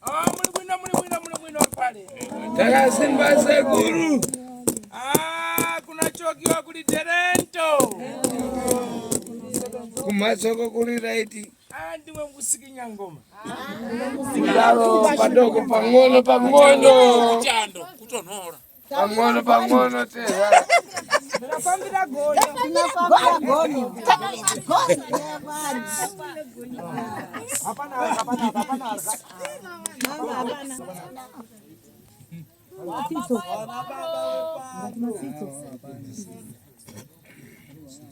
Ah, muri bwino muri bwino muri bwino pale. Takasimba sekuru. Ah, kunachokiwa kuli terento. Kumasoko kuri raiti. Ah, ndiwe ngusikinya ngoma. Kudaro padoko pang'ono pang'ono. Chando kutonhora. Pang'ono pang'ono teza. Tinafambira gono. Tinafambira gono. Hapana, hapana, hapana. Mama, hapana. Matsitso. Matsitso.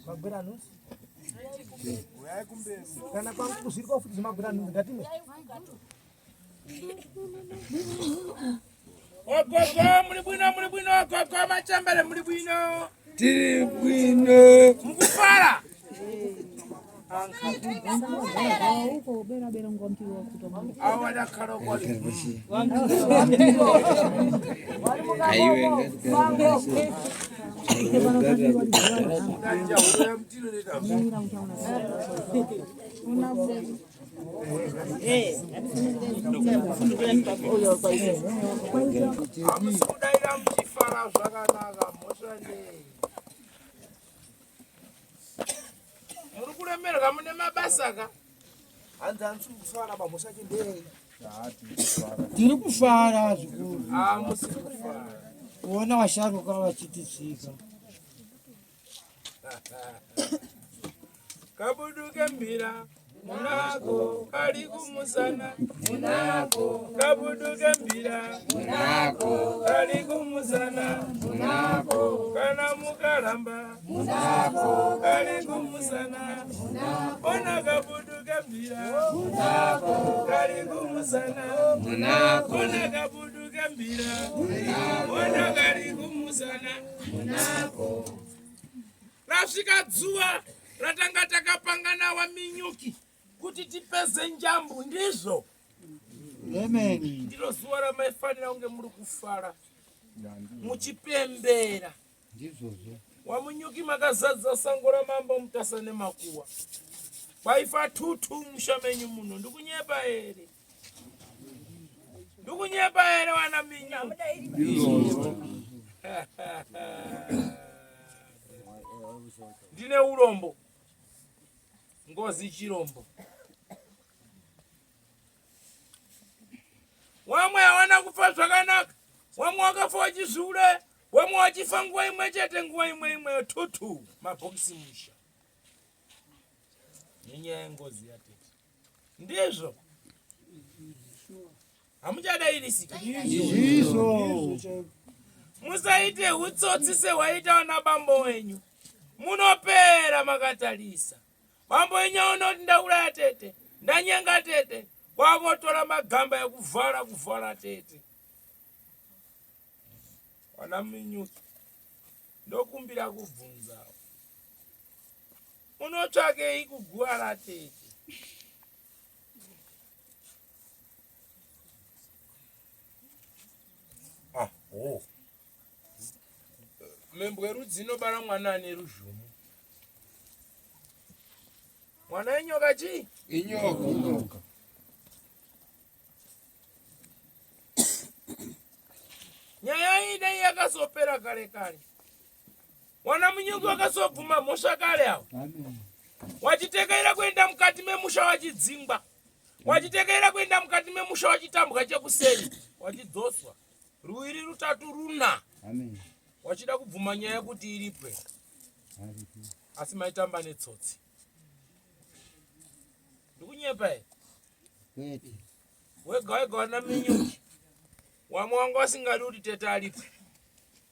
Magwera nusu. Kana kwangu kuzvirikwa futi zvemagwera nusu ngatime. Ogogo muri bwino muri bwino ogogo machambere muri bwino. Tiri bwino. Mukufara. Aiwe Hamusi kudaira muchifara zvakanaka mhosva ndei? Muri kuremerwa mune mabasa ka? Hanzi hanzi kufara bamhosva chindei. Tiri kufara zvikuru. Hamusi kufara. Kuona vasharuka vachititsika. Kabuduke mbira munako kali kumusana munako kabuduke mbira munako kali kumusana munako kana mukalamba munako kali kumusana munako ona kabuduke mbira munako kali kumusana munako ona kabuduke mbira munako ona kali kumusana munako Rasvika dzuva ratanga takapangana waminyuki kuti tipeze njambu, ndizvo? Amen. Ndiro zuva ramaifanira kunge muri kufara muchipembera. Ndizvozvo. Wamunyuki makazadza sango ramambo Mutasa nemakuwa. Kwaifa tutu musha menyu muno, ndikunyepa here? Ndikunyepa here wana minyu? Ndine urombo, ngozi chirombo. Wamwe hawana kufa zvakanaka, wamwe wakafa wachizviuraya, wamwe wachifa nguva imwe chete, nguva imwe imwe tutu mabhokisi musha nenyaya yengozi yatete. Ndizvo hamuchadairisika. Ndizvo. Musaite utsotsi sehwaita vana bambo wenyu, munopera makatarisa. Bambo wenyu aona kuti ndauraya tete, ndanyenga tete, kwakotora magamba ekuvhara kuvhara tete. Vana Minyuki, ndokumbira kubvunzawo, unotsvakei kuguva ratete? Ah, oh. Membwe rudzi inobara mwana ane ruzhumu. Mwana inyoka chii? Inyoka. Nyaya iyi dai yakazopera kare kare. Wana Munyuki wakazobvuma mhosva kare avo. Wachitekaira kuenda mukati memusha wachidzingwa. Wachitekaira kuenda mukati memusha wachitambwa chekuseri wachidzoswa. Ruiri rutatu runa. Amen. Wachida kubvuma nyaya kuti iripwe. Asi maitamba netsotsi. Ndikunyepa here? Kwete. Wega wega wana Minyuki. Wamwe wanga wasingadi kuti tete aripwe.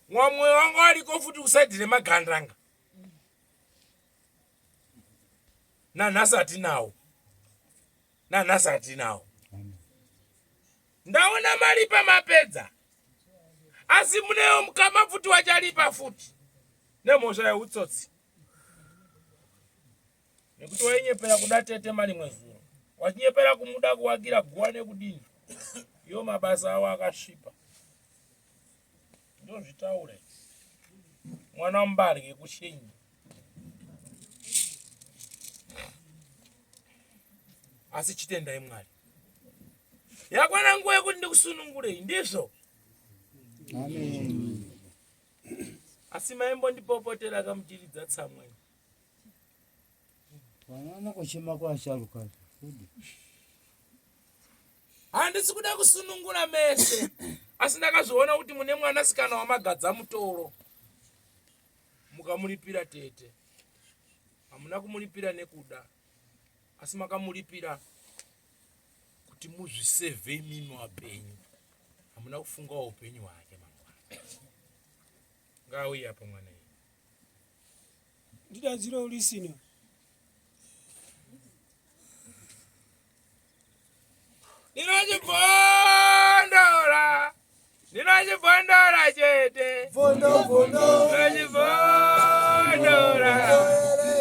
Wamwe wanga wariko futi kusaidhi remagandanga. Nanhasi hatinawo. Nanhasi hatinawo. Ndaona maripa mapedza. Asi munewo mukama futi wacharipa futi. Nemhosva yeutsotsi. Nekuti wainyepera kuda tete marimwe zuro. Wachinyepera kumuda kuwakira guwa nekudini. Iwo mabasa awo akasvipa. Ndozvitaura. Mwana mbarye kushinyi. Asi chitendai Mwari. Yakwana nguva yekuti ndikusunungurei, ndizvo? Amen. Asi maimbondipopotera kamuchiridza tsamwa. Vana kuchema kwasharuka. Handisi kuda kusunungura mese asi ndakazviona kuti mune mwanasikana wamagadza mutoro mukamuripira tete. Hamuna kumuripira nekuda asi makamuripira kuti muzvisevhe imimi wapenyu. Hamuna kufungawo upenyu hwake mangwana. Ngauye apa mwana iyi. Ndidadzire ulisina. Ndinochibvondora, ndinochibvondora chete. Vondo vondo. Ndinochibvondora,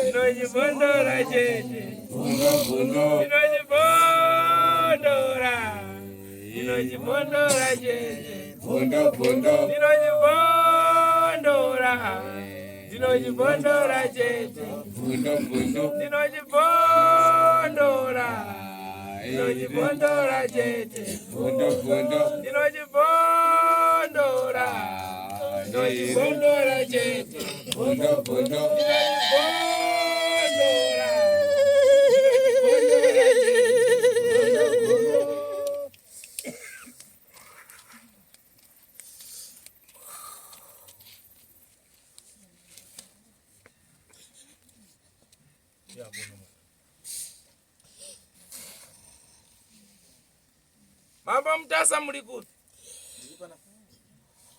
ndinochibvondora chete. Vondo vondo. Ndinochibvondora, ndinochibvondora chete. Vondo vondo. Ndinochibvondora, ndinochibvondora chete. Vondo vondo. Ndinochibvondora, ndinochibvondora chete. Vondo vondo. Ndinochibvondora, ndinochibvondora chete. Vondo vondo. Ndinochibvondora, ndinochibvondora chete. Mambo Mutasa muri kupi?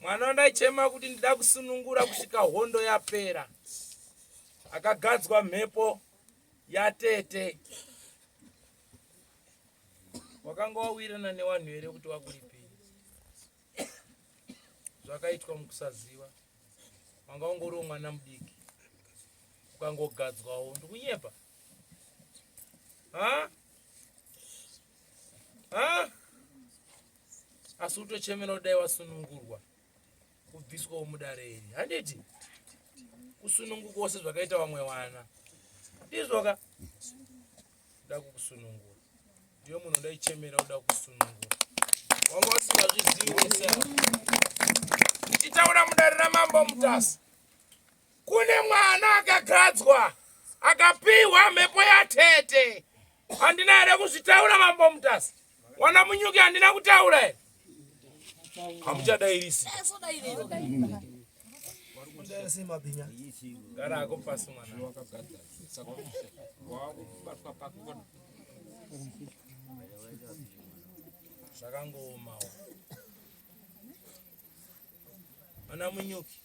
Mwana wandaichema kuti ndida kusunungura kusvika hondo yapera. Akagadzwa mhepo yatete. Wakanga wawirana newanhu here kuti wakuripira? Zvakaitwa mukusaziva. Wanga ungoriwo mwana mudiki. Ukangogadzwawo ndikunyepa. Ha? Ha? Asi utochemera kudai wasunungurwa kubviswawo mudare iri. Handiti? Kusununguka wose zvakaita vamwe vana. Ndizvoka? Kuda kukusunungura. Ndiyo munhu ndaichemera kuda kusunungura. Wanga usingazvizivi wese. Ndichitaura mudare raMambo Mutasa. Kune mwana akagadzwa akapiwa mhepo yatete. Handina here kuzvitaura Mambo Mutasa? Wana Munyuki handina kutaura here? Hamuchadairisi. Gara hako pasi mwana. Zvakangoomawo. Ana Munyuki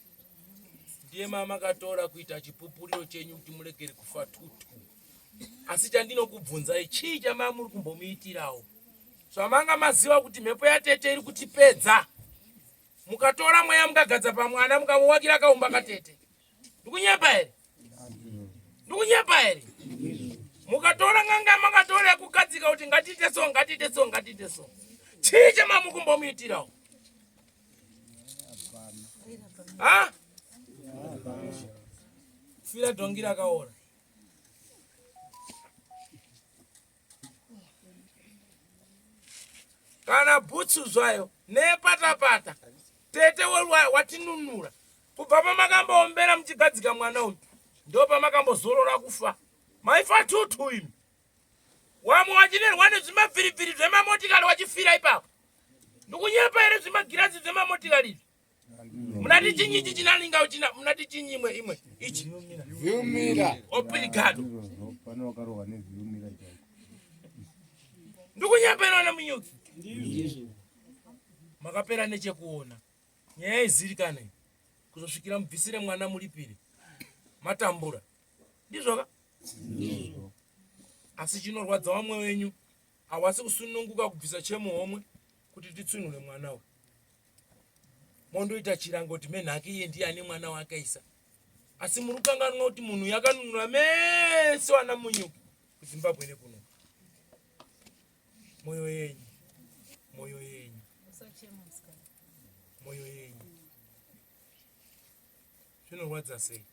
ndiye mamakatora kuita chipupuriro chenyu kuti muregere kufa tutu. Asi chandinokubvunzai chii chamamuri kumbomuitirawo? Zvamanga maziva kuti mhepo yatete iri kutipedza. Mukatora mweya mukagadza pamwana mukamuwakira kaumba katete. Ndikunyepa here? Ndikunyepa here? Mukatora n'anga makatora yekugadzika kuti ngatiite so ngatiite so ngatiite so. Chii chamamukumbomuitirawo? Ha? Fira dhongi rakaora. Kana bhutsu zvayo nepatapata tete watinunura kubva pamakamboombera muchigadzika mwana uyu ndo pamakambozorora kufa maifa tutu imi wamwe wachinerwa nezvimabviribviri zvemamotikari wachifira ipapo ndikunyepa here zvimagirazi zvemamotikari izvi munati chinyi ichi chinalinga china munati chinyi imwe imwe ichi Viumira. Obrigado. Pane wakarohwa neviumira chaiko. Ndikunyepera na Munyuki. Makapera nechekuona. Nyaya izirikane kuzosvikira mubvisire mwana muripire. Matambura. Ndizvo ka? Asi chinorwadza vamwe wenyu hawasi kusununguka kubvisa chemuhomwe kuti titsunhure mwana uyu. Mondoita chirango kuti menhake iye ndiye ane mwana waakaisa. Asi muri kukanganwa kuti munhu yakanunura mese wana Munyuki kuZimbabwe nekuno. Moyo yenyu, moyo yenyu, moyo yenyu zvinorwadza sei?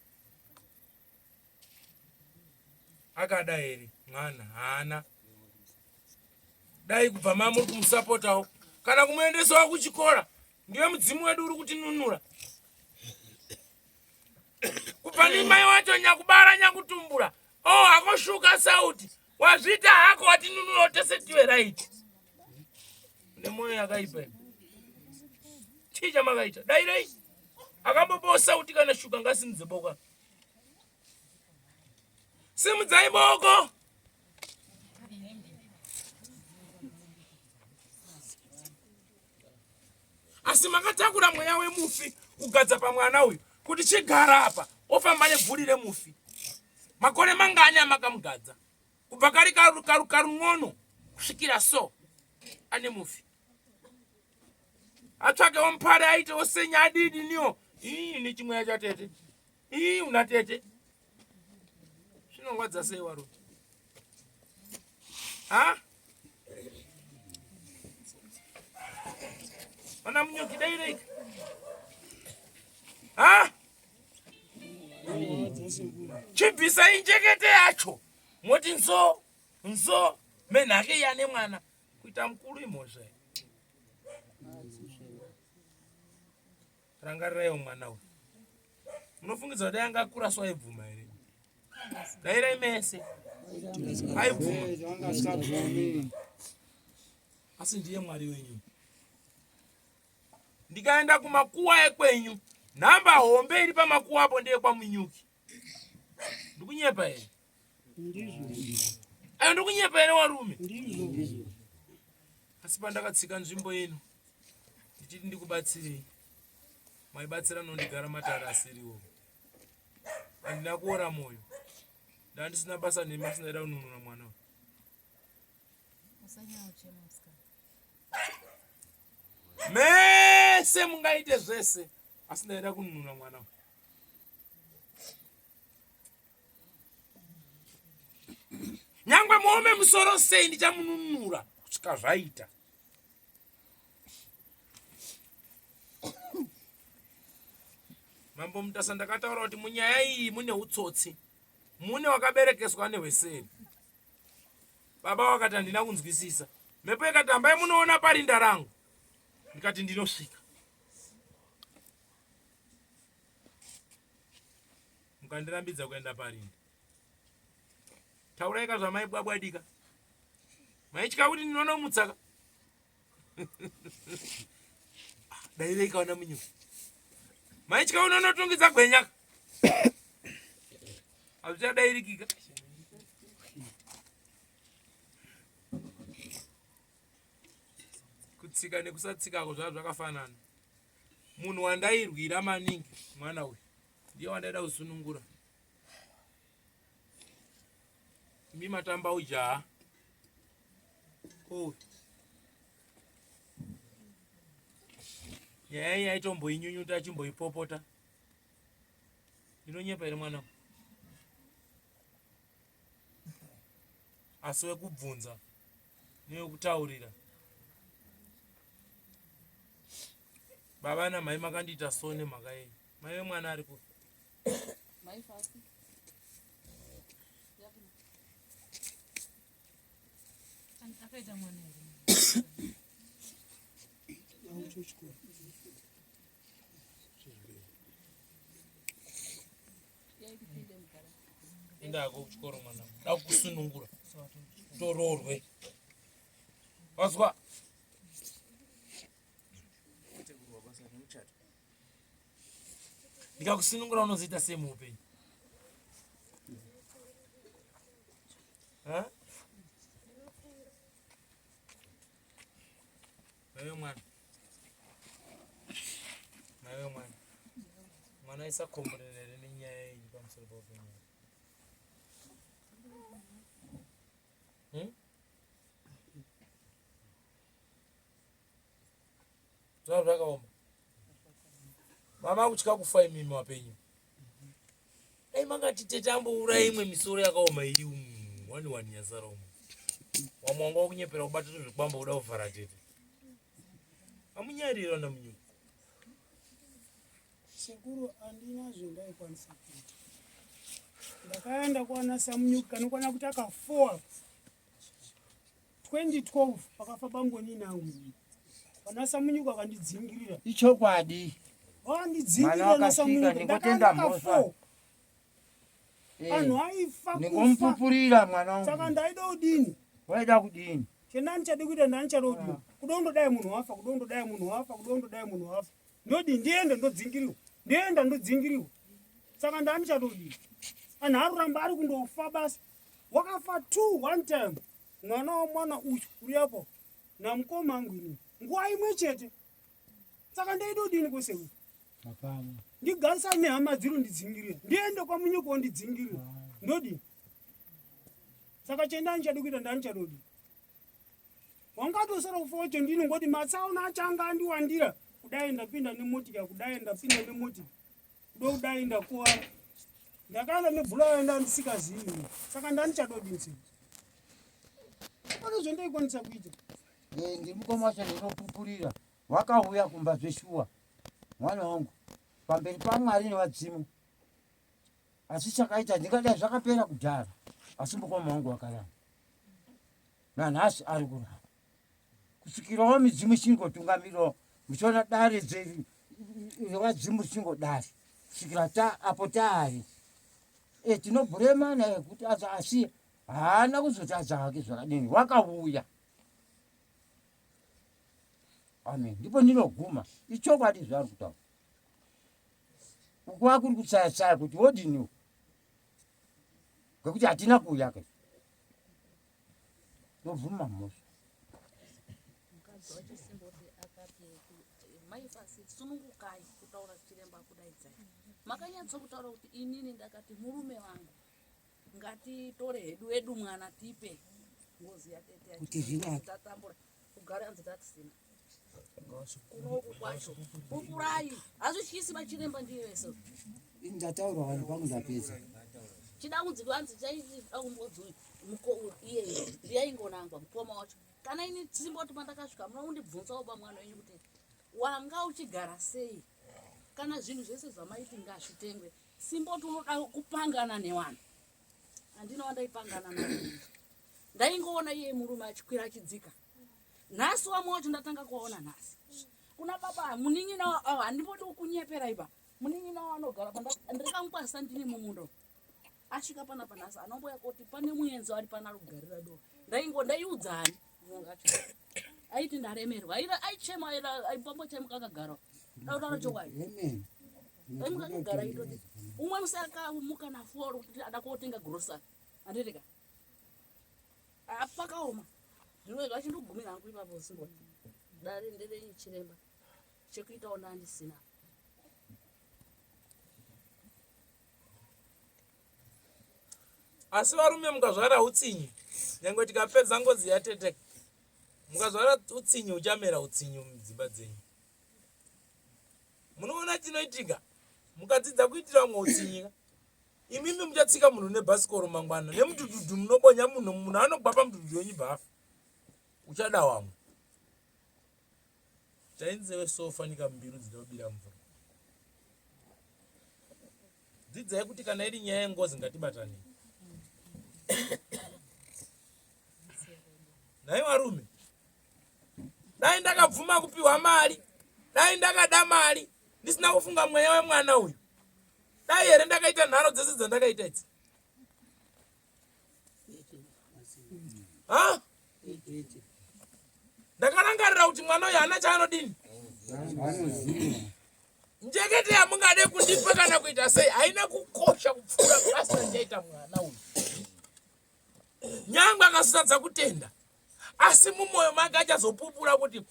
Akada here mwana? Haana. Dai kubva mamuri kumusapotawo kana kumuendesawo kuchikora, ndiwe mudzimu wedu uri kutinunura kubva ndimai wacho nyakubara nyakutumbura. Oh, akoshuka sauti wazviita hako, watinunura tese tive right. Nemwoyo yakaipa imi, chii chamakaita? Dairei akambopawo sauti kana shuka, ngasimudze boka, simudzai boko. Asi makatakura mweya wemufi kugadza pamwana uyu kuti chigara apa, ofamba nebvuri remufi. Makore mangani amakamugadza? Kubva kari karun'ono kusvikira so ane mufi. Atsvakewo mupare, aitewo senya, adidiniwo ii nechimweya chatete, ii una tete. Zvinorwadza sei warume, ha? Vana Munyuki, daireika ha, chibvisa injekete yacho, moti nzo nzo menhake yane mwana kuita mukuru imhosva. Rangariraiwo mwana uyu. Munofungidza kuti dai angakura so aibvuma here? Dairai mese, aibvuma? Asi ndiye Mwari wenyu. Ndikaenda kumakuwa ekwenyu, nhamba hombe iri pamakuwa apo ndeyekwaMunyuki. Ndikunyepa here? Ayo, ndikunyepa here warume? Asi pandakatsika nzvimbo ino ndichiti ndikubatsirei, maibatsira nondigara matare asiriwo. Handina kuora mwoyo, ndandisina basa nemi, asi ndaida kununura mwana uyu. Mese mungaite zvese, asi ndaida kununura mwana uyu. Nyangwe muome musoro sei, ndichamununura kusvika zvaita. Mambo Mutasa, ndakataura kuti munyaya iyi mune utsotsi, mune wakaberekeswa nehweseri. Baba wakati handina kunzwisisa. Mhepo ikati hambai munoona parinda rangu, ndikati ndinosvika. Mukandirambidza kuenda parinda. Tauraika zvamaibwabwadika, maitya kuti ndinonomutsaka. Daireika wana Munyuki, maitya unonotungidza gwenyaka, hazvichadairikika. Kutsika nekusatsikako zvava zvakafanana. Munhu wandairwira maningi mwana uyu, ndiye wandaida kusunungura. Imi matamba ujaha ko nyaya iyi aitomboinyunyuta, achimboipopota. Ndinonyepa here mwana? Asi wekubvunza newekutaurira, baba namai makandiita so nemhaka yei? Mai vemwana ari kupi? Akaita mwana here? Endako kuchikoro mwana, da kusunungura tororwe, wazwa? Ndikakusunungura unozoita sei muupenyu? Maiwe mwana, maiwe mwana, mwana isakomborerere nenyaya yenyu pamusoro paupenyu hwake. Zvava zvakaoma. Mama kutya kufa imimi wapenyu. Dai mangati tete ambouraya imwe misoro yakaoma iri umu. Wani wani yasara umu. Wamwe wanga wakunyepera kubata tuzvikwambo kuda kuvhara tete. Amunyarira na munyuku. Sekuru andina zvendaikwanisa kuita. Ndakaenda kwana Samunyuki kanokwana kuti aka 4 2012 pakafa bangoni nangu. Pana Samunyuki akandidzingirira. Ichokwadi. Wandidzingirira na Samunyuki. Ndikotenda mhosva. Eh, Vanhu aifa kufa. Ndikomupupurira mwana wangu. Saka ndaida kudini? Waida kudini? Chendanichadi kuita ndanichada kudini? Ah. Kudondodai munhu wafa, kudondodai munhu wafa, kudondodai munhu wafa. Ndodii ndiende ndodzingiriwa. Ndienda ndodzingiriwa. Saka ndanichadodii? Anhu aruramba ari kundofa basi. Wakafa two one time. Mwana wamwana uyu uri apo namukoma angu inini. Nguva imwe chete. Saka ndaida kudini kwese uku? Hapana. Ndigarisane nehama dziri ndidzingirira. Ndiende kwamunyuko wandidzingirira. Ndodii? Saka chendani chadi kuita ndani chadodii? Wangatosara kufa wacho ndini ngoti matsaona acho anga andiwandira. Kudai ndapinda nemotika, kudai ndapinda nemotika. Kudai ndakuwara. Ndakaenda nebhulawayo ndandisikazivi. Saka ndani chadodii sei? Hapana zvendaikwanisa kuita. Eh, ndiri mukoma wacho ndinopupurira. Wakauya kumba zveshuwa mwana wangu pamberi paMwari nevadzimu asi chakaita ndingadai zvakapera kudhara asi mukoma wangu wakaramba nanhasi ari kuramba kusvikirawo midzimu ichingotungamirirawo muchiona dare revadzimu richingodare kusvikira ta apo taari e tinobhurema naye kuti asi haana kuzotadza hake zvakadini wakauya Amen. Ndipo ndinoguma. Ichokwadi zvaari kutaura. Ukuwa kuri kutsaya tsaya kuti wodini uku. Ngekuti hatina kuuya ke. Tobvuma mhosva. Mukadzi wacho Simboti akati mai Fasi sunungukai kutaura chiremba akudaidzai. Makanyatso kutaura kuti inini ndakati murume wangu ngatitore hedu wedu mwana tipe ngozi yatete kuti zvinake tatambura kugara anzi tatisina kunoku kwacho pupurai hazvityisi machiremba ndiye vese ndataura vanhu pangu ndapedza chidambudziko hanzi chaida kumbodzi iye ndiyaingonangwa mukoma wacho kana ini simboti pandakasvika muna kundibvunzawo pamwana wenyu kuti wanga uchigara sei kana zvinhu zvese zvamaiti ngazvitengwe Simboti unoda kupangana newanhu. Handina wandaipangana naye. Ndaingoona iye murume achikwira achidzika. Nhasi wamwe wacho ndatanga kuwaona nhasi. Kuna baba munin'ina ava handimbodi kukunyepera ipa. Munin'ina wavo anogara ndakamukwazisa ndini mumundo. Asvika panapa nhasi anomboya koti pane muenzi ari pana ari kugarira doro. Ndaingo ndaiudza ani mungacho. Aiti ndaremerwa. Aichema aipambochemuka akagara. Dautaura chokwadi. Amen. Dai mukagara itoti umwe musi akamuka naforo kuti ada kotenga grocery. Handiti ka? Pakaoma. Zvino vachindogumira hangu ipapo simboti. Dare nderenyu chiremba. Chekuitawo ndandisina. Asi varume mukazvara utsinye, nyangwe tikapedza ngozi yatete, mukazvara utsinye uchamera utsinye mudzimba dzenyu. Munoona chinoitika mukadzidza kuitira vamwe utsinye ka imimi muchatsika munhu nebhasikoro mangwana nemudhudhudhu munobonya munhu munhu anogwapa mudhudhudhu wenyu bhafu uchada wamwe chainzewe so fanika mbiru dzinobira mvura dzidzai kuti kana iri nyaya yengozi ngatibatanei nhai varume dai ndakabvuma kupiwa mari dai ndakada mari ndisina kufunga mweya wemwana uyu dai here ndakaita nharo dzese dzandakaita idzi ha ndakarangarira kuti mwana uyu haana chaanodini njekete yamungade kundipa kana kuita sei haina kukosha kupfuura basa ndichaita mwana uyu nyangwe akasatadza kutenda asi mumwoyo make achazopupura kuti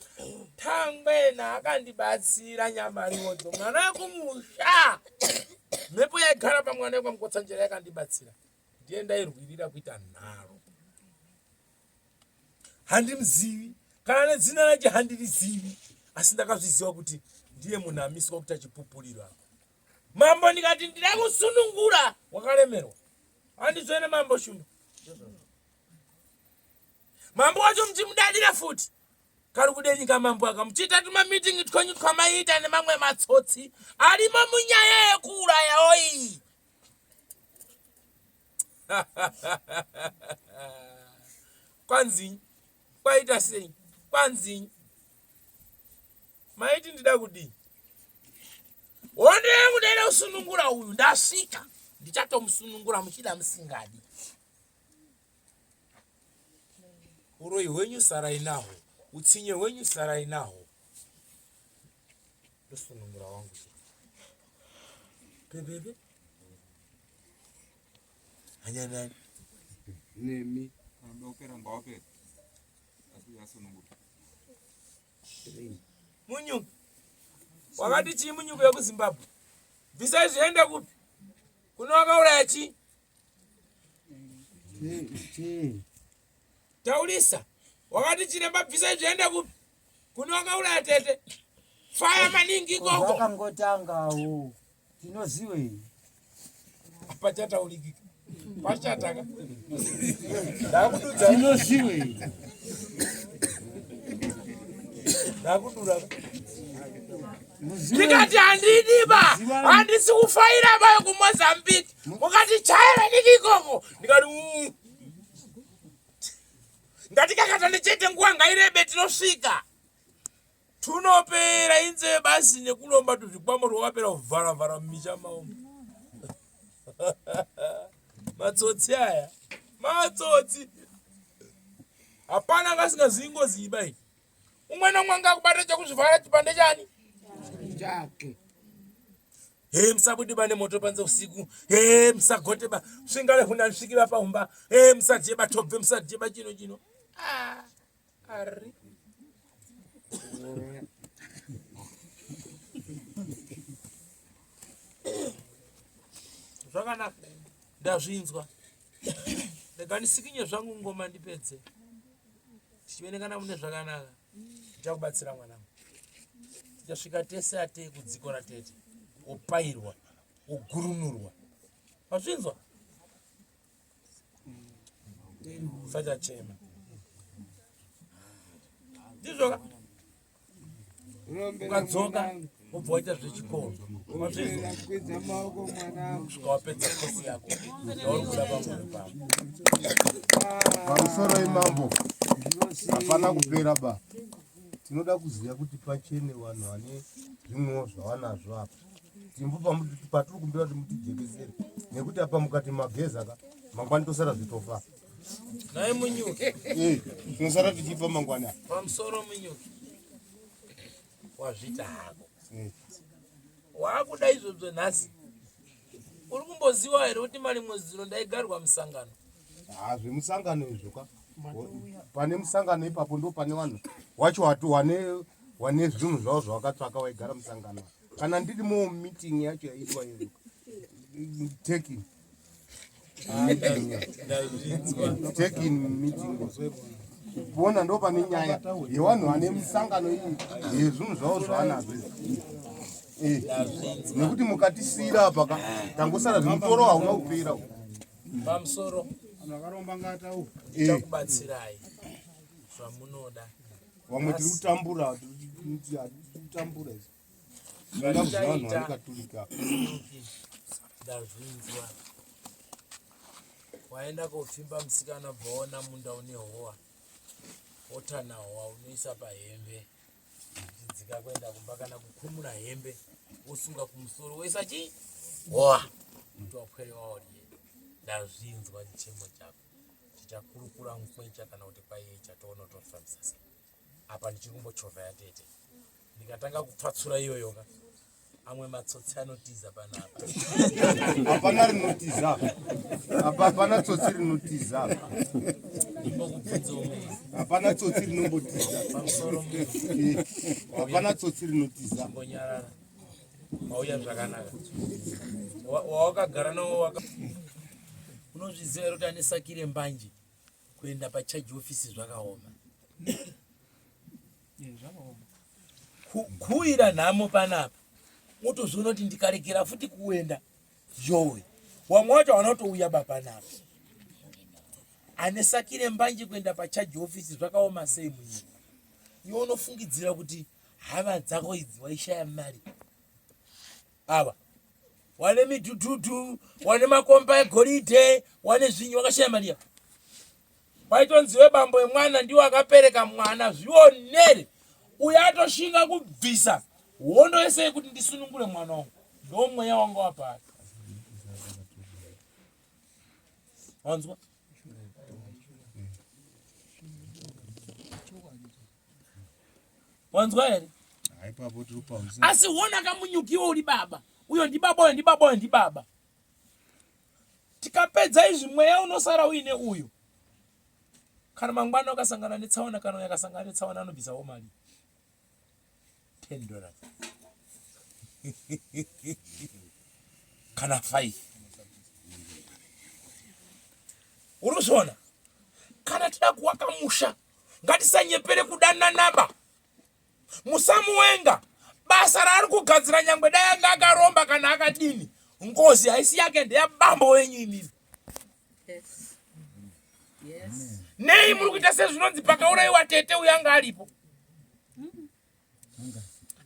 tangwena akandibatsira nyamariwodzo mwana wekumusha mhepo yaigara pamwana wekwamukotsanjera yakandibatsira ndiye ndairwirira kuita nharo handimuzivi kana nedzina rake handirizivi asi ndakazviziva kuti ndiye munhu amiswa kuti achipupurira Mambo ndikati ndida kusunungura wakaremerwa. Handizvene mambo Shumba. Mambo wacho muchimudadira futi. Kari kudenyi kamambo aka muchiita tumameeting twenyu twamaiita nemamwe matsotsi arimo munyaya yekuurayawo iyi. Kwanzinyi? Kwaita sei? Kwanzinyi? Maiti ndida kudii? Hondo yangu ndaida kusunungura uyu ndasvika ndichatomusunungura muchida musingadi. Uroyi hwenyu sarai naho, utsinye hwenyu sarai naho. Ndosunungura wangu chete. Bebebe. Hanyanani. Nemi. Ndopera ngawapera. Asi yasunungura. Munyuki. Wakati chii munyuki wekuZimbabwe? Bvisai zviende kupi? Kune wakauraya chii? Taurisa. Wakati chiremba bvisai zviende kupi? Kune wakauraya tete. Faya maningi ikoko. Zvakangotangawo tinoziwei? Pachataulikika. Pachataka. Ndakududza. Tinoziwei? Ndakudura. Ndikati handidi ba. Handisi kufaira ba yekuMozambique. Mukati chaya vadiki ikoko. Ndikati mm. Ngatikakatane chete nguva ngairebe tinosvika. Tunopera inzeve basi nekulomba tuzvikwambo twakapera kuvhara vhara mumisha mavo. Matsotsi aya. Matsotsi. Hapana angasingazivi ngozi iba iyi. Umwe nomwe anga akubata chekuzvivhara chipande chani? Chake. He musabude ba nemoto panze usiku. He musagote ba svingale huna risviki ba pahumba. He musadye ba tobve musadye ba chino chino. Ah. Ari. Zvakanaka. Ndazvinzwa. Rega ndisikinye zvangu ngoma ndipedze. Tichivenekana mune zvakanaka. Ndichakubatsira mwanangu. Tichasvika tese atei kudziko ratete. Wopairwa, wogurunurwa. Wazvinzwa? Usachachema. Ndizvo ka? Ukadzoka wobva waita zvechikoro. Wazvinzwa? Kusvika wapedza kosi yako. Yauri kuda pamwoyo pako. Pamusoro imambo hapana kupera ba. Tinoda kuziva kuti pachene vanhu vane zvimwewo zvavanazvo apa. Timbo patiri kumbira kuti mutijekesere nekuti apa mukati mageza ka mangwani tosara zvitofa. Nhai munyuki. Eh, tinosara tichifa mangwani apa. Pamusoro munyuki. Wazviita hako. Eh. Waakuda izvozvo nhasi. Uri kumboziva here kuti marimwe zuro ndaigarwa musangano? Ah, zvemusangano izvo ka. Pane musangano ipapo ndo pane vanhu wacho wati wane wane zvinhu zvavo zvavakatsvaka waigara musangano. Kana ndiri mu meeting yacho yaitwa iyo. Taking. Taking meeting. Kuona ndo pane nyaya yevanhu vane misangano iyi yezvinhu zvavo zvavanazvo izvi. Eh, nekuti mukatisiira apa ka tangosara zvimutoro hauna kupera. Pamusoro. Eh. Chakubatsirai zvamunoda. Vamwe tiri kutambura, tiri kutambura izvi. Tinoda kuziva vanhu vane katurika. Ndazvinzwa. Waenda kopfimba musikana bvaona munda une howa. Wotana howa unoisa pahembe. Uchidzika kuenda kumba kana kukumura hembe wosunga kumusoro woisa chii? Howa. Kuti wapwere waodye. Ndazvinzwa chichemo chako. Tichakurukura mukwecha kana kuti kwayecha toona kuti tofambisa sei. Apa ndichiri kumbochovha yatete. Ndikatanga kupfatsura iyoyo ka amwe matsotsi anotiza panapa. Hapana rinotiza apa. Apa hapana tsotsi rinotiza apa. Ndimbokubvunza umwe. Hapana tsotsi rinombotiza. Pamusoro mumwe. Eh, Hapana tsotsi rinotiza. Chimbonyarara. Wauya zvakanaka. Wawakagara nawo waka Unozviziva here kuti ane saki rembanje kuenda pacharge office zvakaoma. Kuwira nhamo panapa. Wotozviona kuti ndikaregera futi kuenda yowe. Wamwe wacho hawana kutouya ba panapa. Ane saki rembanje kuenda pacharge office zvakaoma sei munyika. Iwe unofungidzira kuti hama dzako idzi waishaya mari. Ava wane midhudhudhu, wane makomba egoridhe, wane zvinyi wakashaya mari yako. Waitonzi we bambo emwana ndiwo akapereka mwana zvionere. Uyo atoshinga kubvisa hondo yese yekuti ndisunungure mwana wangu. Ndomweya wanga wapaari. Wanzwa? Wanzwa here? Asi wona kamunyukiwo uri baba. Uyo ndibaba, uyo ndibaba, uyo ndibaba. Tikapedza izvi mweya unosara uine uyu. Kana mangwana ukasangana netsaona kana uyo akasangana netsaona anobvisawo mari. 10 dollars. Kana 5. Uri kuzviona? Kana tida kuwaka musha ngatisanyepere kudananaba. Musamuwenga basa raari kugadzira nyangwe dai anga akaromba kana akadini ngozi haisi yake ndeyabambo wenyu imimi. Yes. Yes. Nei muri kuita sezvinonzi pakaurayiwa tete uyo anga aripo?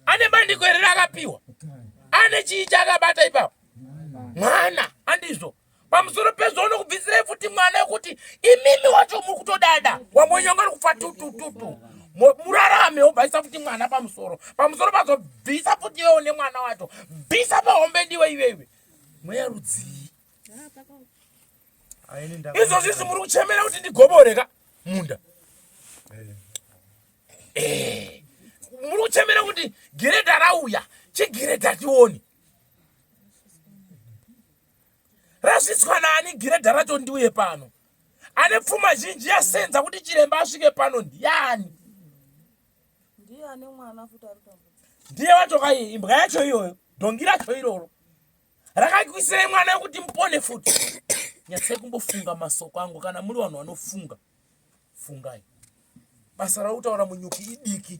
Ane bandiko here raakapiwa? Ane chii chaakabata ipapo? Mwana, andizvo. Pamusoro pezvo unokubvisirai futi mwana wekuti imimi wacho muri kutodada wamwenyonga uri kufa tutututu murarame wobvaisa futi mwana pamusoro pamusoro pazo bvisa futi iwewo nemwana wacho bvisa pahombe ndiwe iwewe mweya rudzii izvozvi izvi muri kuchemera kuti ndigobore ka munda eh, muri kuchemera kuti giredha rauya chigiredha tione rasvitswa naani giredha racho ndiuye pano ane pfuma zhinji yasenza kuti chiremba asvike pano ndiani ndiye wacho kai imbwa yacho iyoyo dhongi racho iroro rakakuisirai mwana wekuti mupone futi nyatsai kumbofunga masoko angu kana muri vanhu vanofunga fungai basa rautaura munyuki idiki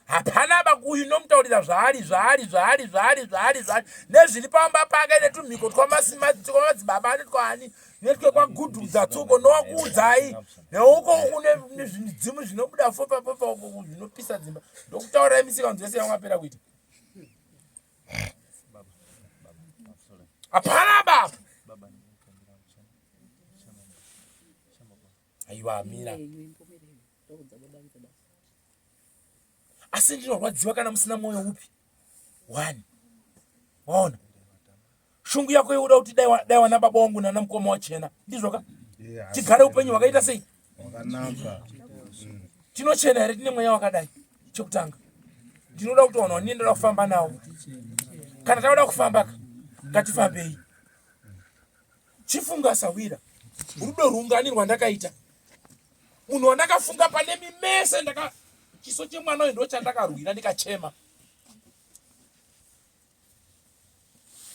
hapana ba uyu nomutaurira zvaari zvaari zvaari zvaari zvaari zvaari nezviri pamba pake netumhiko twamadzibaba netwaani netwekwagudhudza tsuko nowakuudzai neuko kune zvidzimu zvinobuda fofa fofa uko zvinopisa dzimba ndokutaurai misikanzo yese yamwapera kuita hapana baba aiwa mira asi ndinorwadziwa kana musina mwoyo upi one waona shungu yako yoda kuti dai wana baba wangu nana mukoma wachena ndizvo ka tigare upenyu hwakaita sei wakanaka tinochena here tine mweya wakadai chekutanga ndinoda kuti vanhu vanini ndoda kufamba nawo kana tauda kufamba ka ngatifambei chifunga sahwira rudo rwungani rwandakaita munhu wandakafunga pane mimese ndaka chiso chemwana uyu ndochandakarwira ndikachema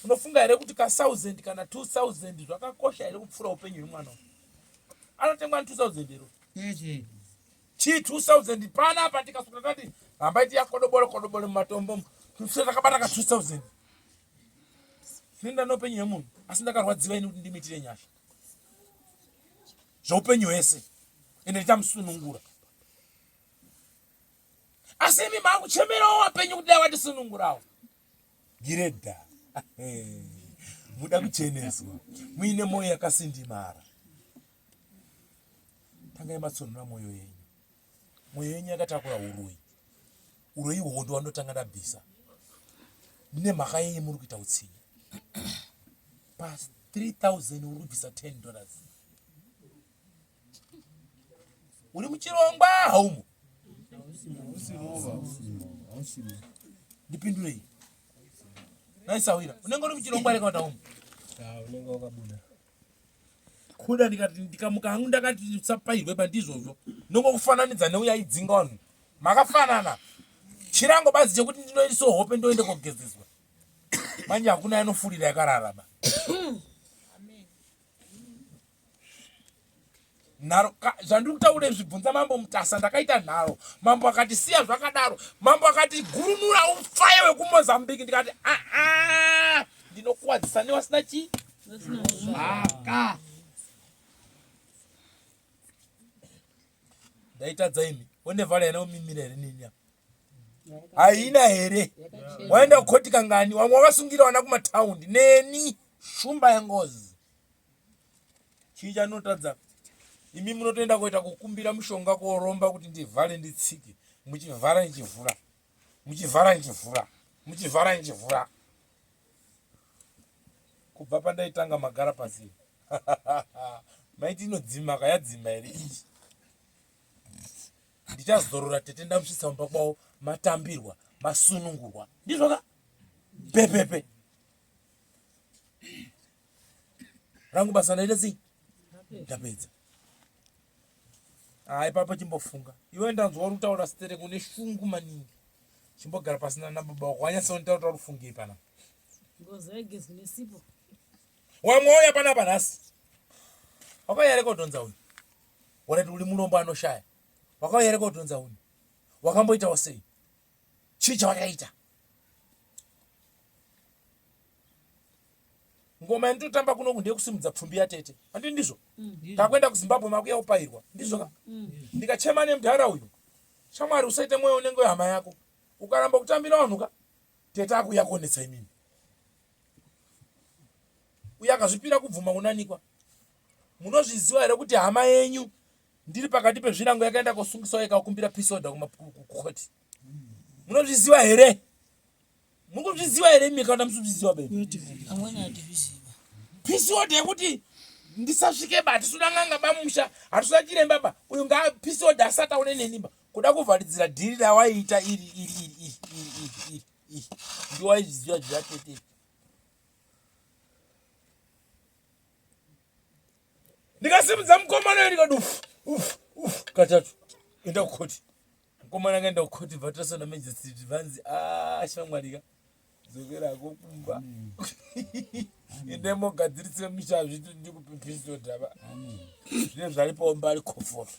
unofunga here kuti ka 1000 kana 2000 zvakakosha here kupfuura upenyu hwemwana uyu anotengwa ni 2000 here chii 2000 panapa tikaswera tati hambai tiyakodobore kodobore mumatombo tuswera takabata ka 2000 Ndinoenda neupenyu hwemunhu asi ndakarwadziwa ini kuti ndimuitire nyasha zveupenyu hwese ende ndichamusunungura asi imi makuchemerawo wapenyu kuti dai watisunungurawo giredha muda kucheneswa muine mwoyo yakasindimara tangai matsonora mwoyo yenyu Mwoyo yenyu yakatakura uroyi. Uroyi ihwohwo ndowandotanga ndabvisa. Nemhaka yei muri kuita utsinye? Pa 3000 uri kubvisa 10 dollars. Uri muchirongwa haumo? Ndipindurei. Naisawira. Unenge uri muchirongwa here kana kuti haumo? Unenge wakabuda. Kuda ndikati ndikamuka hangu ndakati usapairwe pandizvozvo ndongokufananidza neuya aidzinga vanhu makafanana chirango bazi chekuti ndinoiso hope ndoende kogezeswa manje hakuna anofurira yakararama nharo zvandiri kutaura izvi bvunza mambo mutasa ndakaita nharo mambo akati siya zvakadaro mambo akati gurunura ufaye wekumozambique ndikati aa ndinokuwadzisa newasina chii mhaka. Ndaitadza imi. Wondevhala ina umimira here nini apa? Haina here? Waenda kukoti kangani? Wamwe wakasungira wana kumataundi neni shumba yengozi. Chii chanotadza? Imi munotoenda koita kukumbira mushonga koromba kuti ndivhare nditsike. Muchivhara ndichivhura. Muchivhara ndichivhura. Muchivhara ndichivhura. Kubva pandaitanga magara pasi. Maiti inodzima ka yadzima here iyi? Ndichazorora tete ndamusvitsa mumba kwavo matambirwa masunungurwa. Ndizvo ka? Pepepe. Rangu basa ndaita sei? Ndapedza. Ah, ipapo chimbofunga. Iwe ndanzwa uri kutaura sterek une shungu maningi. Chimbogara pasina nababa wako wanyatsoonitaura uri kufungei panapa. Ngozi haigezwi nesipo. Wamwe wauya panapa nhasi. Wakauya here kodhonza uyu? Wanati uri murombo anoshaya. Wakauya here kodhonza uyu? Wakamboitawo sei? Chii chawakaita? Ngoma yandinotamba kunoku ndeyekusimudza pfumbi yatete. Handi ndizvo? Mm. Takuenda kuZimbabwe makuya kupairwa. Ndizvo ka? Mm. Ndikachema nemudhara uyu. Shamwari usaite mwoyo unenge wehama yako. Ukaramba kutambira vanhu ka? Tete akuuya kuonetsa imimi. Uye akazvipira kubvuma kunanikwa. Munozviziva here kuti hama yenyu ndiri pakati pezvirango yakaenda kosungiswa ikakumbira peace order kukoti? Munozviziva here? Muri kuzviziva here imi kana musizviziva baby? Amweni hatizviziva. Peace order yekuti ndisasvike ba hatisuda n'anga ba musha hatisuda chiremba ba uyu nga peace order asati aone neni ba kuda kuvharidzira dhiri rawaiita iri iri iri iri iri iri iri iri ndiwaizviziva zvatete ndikasimudza mukomana uyo ndikati uf uf uf katatu enda kukoti mukomana akaenda kukoti bva tasona magistrate vanzi ah shamwarika dzokerako kumba ende mogadzirise misha hazviti ndikupipisodhava zvine zvaripo mbari koforo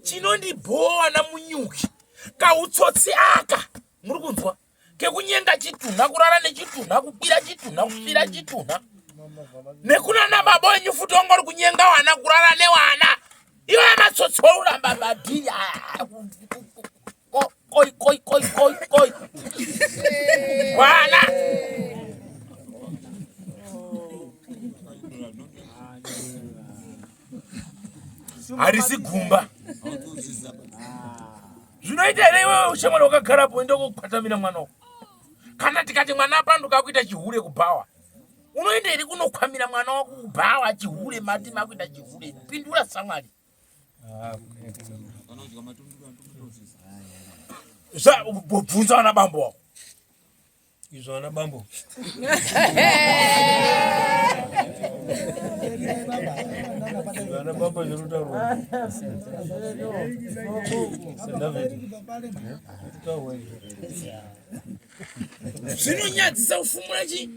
Chinondibhowa namunyuki kautsotsi aka muri kunzwa kekunyenga chitunha kurara nechitunha kukwira chitunha kufira chitunha nekunana baba wenyu futi wanga uri kunyenga wana kurara newana iwe matsotsi wauramba madhiri koi koi koi koi koi wana harisi gumba zvinoita here iwewe ushamwari wakagarapo enda kokwatamira mwana wako kana tikati mwana apanduka akuita chihure kubhawa unoenda here kunokwamira mwana wako kubhawa chihure mati makuita chihure pindura samwari bvunza vana bambo wako Izvo ana bambo. Ana bambo zvinotaurwa. Zvinonyadzisa kufumura chi?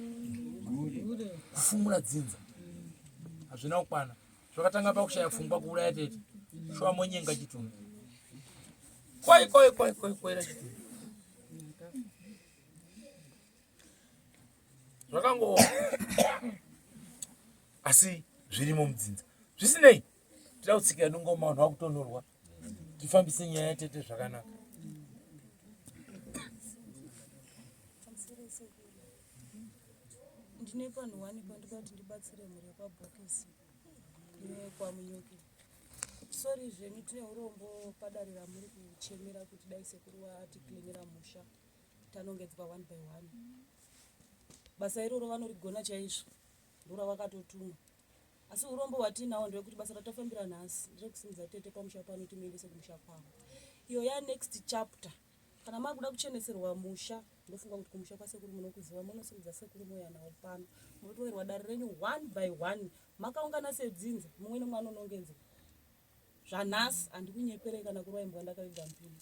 Kufumura dzinza. Hazvina kukwana. Zvakatanga pakushaya pfungwa kuuraya tete. Shuwa monyenga chitunha. Koi koi koi koi koi chitunha. Zvakangooma asi zvirimo mudzinza. Zvisinei, tida kutsika dungoma vanhu vakutonorwa tifambise nyaya yatete zvakanaka. Ndine panhu wani pandinoda kuti ndibatsire mhuri yekwabhokisi nekwamunyuki. Sorry zvenyu tine urombo padare ramuri kuchemera kuti dai sekuru vatiklinira musha tanongedzwa one by one. Basa iroro vanorigona chaizvo ndoravakatotumwa. Asi urombo hwatinawo ndewekuti basa ratafambira nhasi nderekusimudza tete pamusha pano timuendese kumusha kwavo. Iyo ya next chapter kana makuda kucheneserwa musha ndofunga kuti kumusha kwasekuru munokuziva munosimudza sekuru mouya nawo pano munotorerwa dare renyu one by one Makaungana sedzinza, mumwe nemumwe anonongedzwa. Zvanhasi handikunyeperei kana kurova imbwa ndakaviga mupini.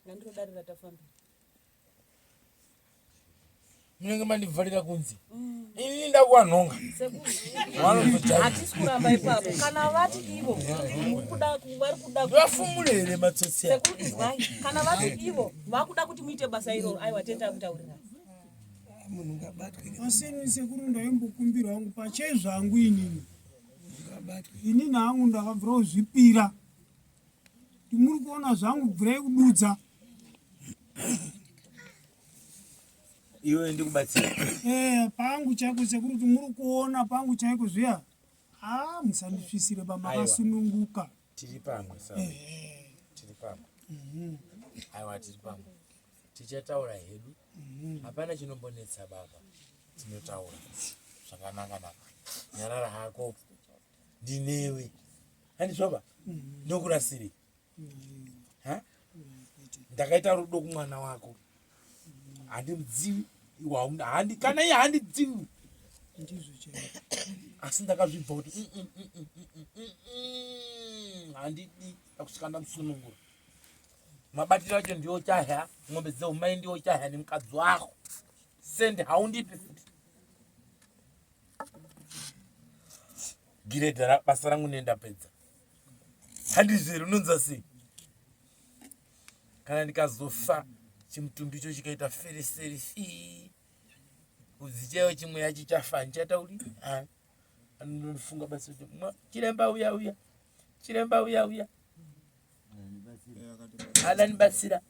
Ngandiro dare ratafambira. Munenge mandivharira kunze. Mm. Ini ndakuvanhonga. Hatisi kuramba ipapo. Kana vati ivo kuda vari kuda vafumure here matsotsi. Sekuru izwai. Kana vati ivo vakuda kuti muite basa iroro aiwa tenda kutaurira. Munhu ngabatwe. Asi ini sekuru ndaimbokumbira hangu pachezvangu inini. Inini hangu ndakabvira kuzvipira. Muri kuona zvangu bvirai kududza. Iwe ndikubatsira. Eh, pangu chaiko sekuru kuti muri kuona pangu chaiko zviya. Ah, musandisvisire ba makasununguka. Tiri pamwe sa. Eh. Tiri pamwe. Aiwa tiri pamwe. Tichataura hedu. Hapana chinombonetsa baba. Tinotaura zvakanaka naka. Nyarara hako. Ndinewe. Handizvoba? Ndokurasiri. Ha? Ndakaita rudo kumwana wako. Handimudzivi. Iwe hauna handi kana iye handidzivi. Ndizvo chaizvo. Asi ndakazvibva kuti handidi kusvika ndamusunungura. Mabatiro acho ndiwo chahya, ng'ombe dzeumai ndiwo chahya nemukadzi wako. Send haundipi futi. Giredha basa rangu nendapedza. Handizvo unonzwa sei? Kana ndikazofa chimutumbi icho chikaita fereseri fi kudzi chaiyo chimweya chichafa ndichatauri anondifunga basi kuti chiremba uya uya chiremba uya uya ananibatsira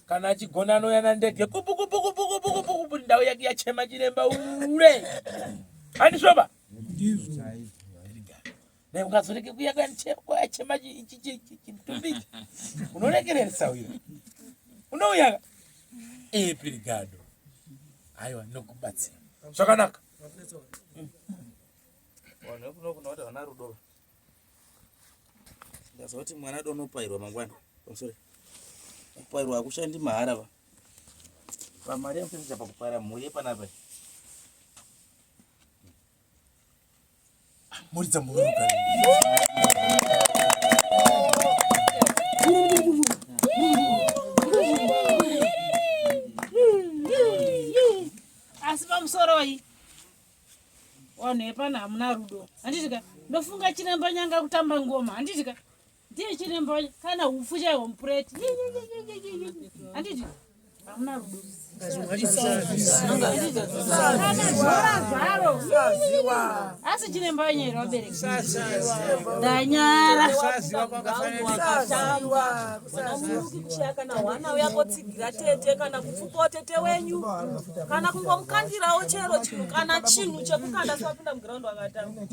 kana achigona anouya nandege kupukupukupukupukupuku ndau yake yachema chiremba ure handisvoba Dai ukazorege kuya kwachema chimutumbi ichi unoregereresa uyo unouya ee pirigado aiwa nokubatsira zvakanaka. Vanhu vekuno kuna kuti havana rudo. Ndazwa kuti mwana adonopairwa mangwana. Sorry. Kupairwa hakushandi mahara va. Pamari yamuchishandisa pakupaira mhuri yepanapa. Muridza muruka. Asi pamusoroi vanhu vepano hamuna rudo handiti ka ndofunga chiremba nyanga kutamba ngoma handiti ka ndiye chiremba kana hupfu chaihwo mupureti handiti hamuna rudo kana zvora zvaro asi chiremba wenyu here vabereki ndanyara Kushaya kana hwana uya kotsigira tete kana kupfupawo tete wenyu kana kungomukandirawo chero chinhu kana chinhu chekukanda sewapinda mugiraundi wakatamba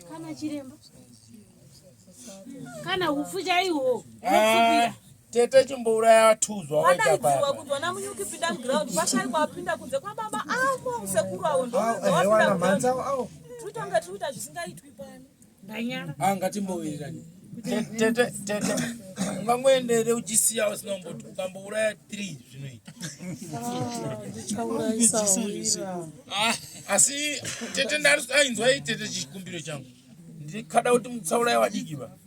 kana chiremba kana hupfu chaihwo Ah, tete chimbouraya tuzwa wakaita padaidzirwa paya kunzi vana munyuki pinda mugiraundi pashaikwa apinda kunze kwababa avo sekuru avo ndowapinda mugiraundi tiri kuita zvisingaitwi pano ndanyara Ah, ngatimbowirirani tete tete ungangoendere uchisiya usina kumboti ukambouraya 3 zvinoita Ndichaurayisa wira. Ah, asi tete ndainzwai tete chikumbiro changu ndikada kuti mutsauraya vadiki va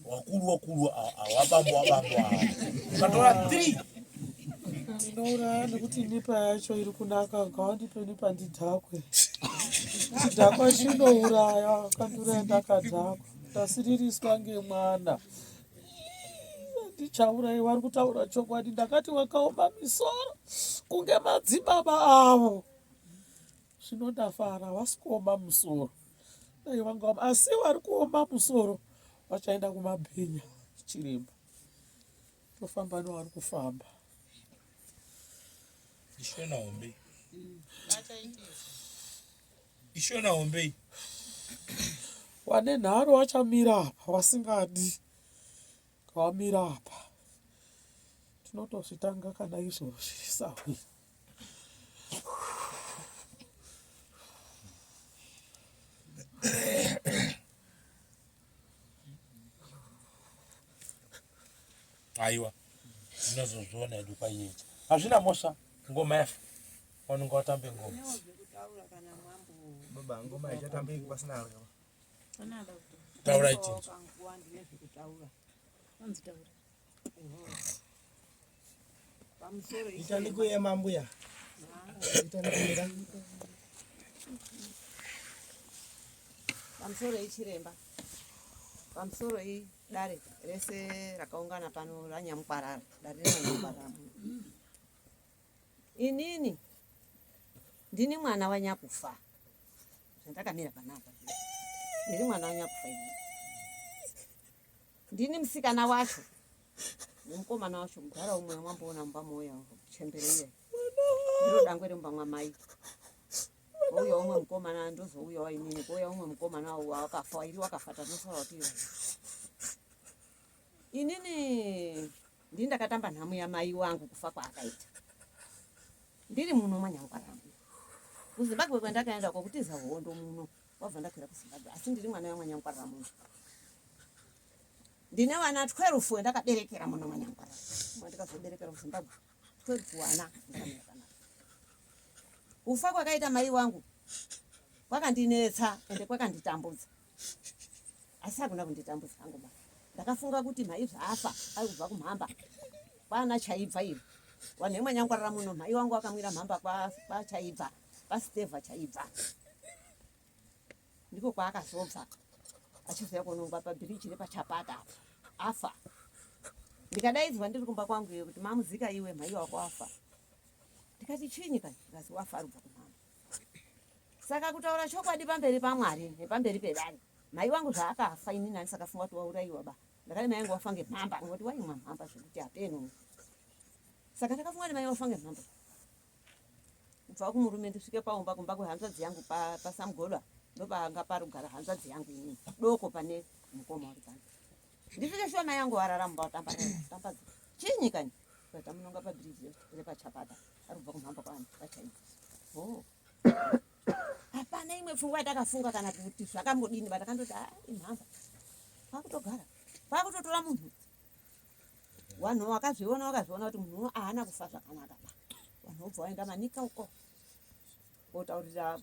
wakuru wakuru awabambo wabambo awa ukatora 3 Ndinouraya nekuti nipa yacho iri kunaka ngawandipe nipa ndidhakwe. Chidhakwa chinouraya kandiuraya ndakadhakwa. Ndasiririswa ngemwana. Ndichauraiwa ari kutaura chokwadi ndakati wakaoma misoro kunge madzibaba avo. Zvino ndafara havasi kuoma musoro. Dai vanga vaoma asi vari kuoma musoro vachaenda kumabhinya chiremba. Tofamba nevari kufamba. Ishona hombe. Ishona hombe. Wane nharo wachamira apa wasingadi wamira apa. Tinotozvitanga kana izvozvi sahwi. Aiwa tinozozviona hedu kwaiyecha hazvina mhosva ngoma yafa vanonga vatambe ngoma Baba ngoma ichatambiki pasina arya. Taurai chinzwa. Itani kuema mbuya. Itani kumira. Pamusoro ichiremba. Pamusoro idare rese rakaungana pano ranyamukwarara. Dare ranyamukwarara. Inini ndini mwana wanyakufa. Zvandakamira panapa. Ndiri mwana wanyakufa ini. Ndini musikana wacho nemukomana wacho mudhara umwe wamboona mumba mouya chembere iye. Ndiro dangwe remumba mwamai. Kouya umwe mukomana ndozouyawo inini kouya umwe mukomana wakafa wairi wakafa tanosara kuti inini ndini ndakatamba nhamu yamai wangu kufa kwaakaita ndiri muno manyangwarangu kuzimbabwe kwandakaenda kwakutiza hondo muno wabva ndakwira kuzimbabwe asi ndiri mwana wemanyangwarira muno ndine vana 12 wendakaberekera muno manyangwarira ndikazoberekera kuzimbabwe 12 wana ndakamira panapa kufa kwakaita mai wangu kwakandinetsa ende kwakanditambudza asi hakuna kunditambudza hangu ba ndakafunga kuti mhai zvaafa ari kubva kumhamba kwana chaibva iri vanhu vemwanyangwarira muno mhai wangu akamwira mhamba kwachaibva kwasteva chaibva ndiko kwaakazobva achizouya kunongwa pabhiriji repachapata apa afa ndikadaidzwa ndiri kumba kwangu iyo kuti mamuzika iwe mhai wako afa ndikati chinyi kani ndikazi wafa ari kubva kumhamba Saka kutaura chokwadi pamberi paMwari nepamberi pedare, mai wangu zvaakafa inini andisakafunga kuti waurayiwa ba. Ndakati mai wangu wafa ngemhamba ngokuti waimwa mhamba zvekuti hapeno. Saka ndakafunga kuti mai wafa ngemhamba. Kubva kumurume ndisvike paumba kumba kwehanzvadzi yangu paSamgodwa ndopanga parugara hanzvadzi yangu inini doko pane mukoma uri pano. Ndisvike shuwa mai yangu warara mumba watamba tamba chinyi kani tamunonga pabhiriji repachapata ari kubva kumhamba kwani kwachaidza. Oh. Hapana imwe pfungwa yatakafunga kana kuti zvakambodini but takandoti ah imhamba. Kwakutogara. Kwakutotora munhu. Vanhu vakazviona vakazviona kuti munhu haana kufa zvakanaka ba. Vanhu vobva vaenda manika uko. Kotaurira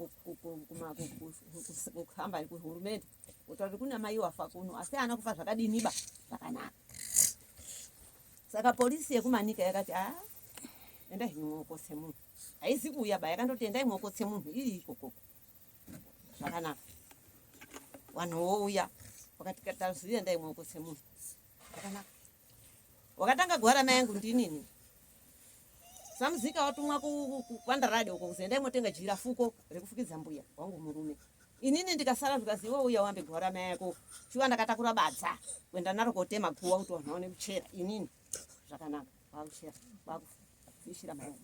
kuhamba kuhurumende. Kotaurira kuna mai wafa kuno asi haana kufa zvakadini ba zvakanaka. Saka polisi yekumanika yakati ah enda henyu mwokose munhu. Haizi kuuya ba yakandoti endai mwokotse munhu iri ikoko. Zvakanaka. Vanhu vouya vakati taziva endai mwokotse munhu. Zvakanaka. Wakatanga gwara mai yangu ndinini. Samuzika watumwa kwandarade uko kuzi endai motenga jira fuko rekufukidza mbuya wangu murume. Inini ndikasara zvikazi iwe uya wambe gwara mai yako. Shuwa ndakatakura badza kuenda naro kotema guwa kuti vanhu vaone kuchera inini. Zvakanaka. Kwakuchera. Kwakufishira mai yangu.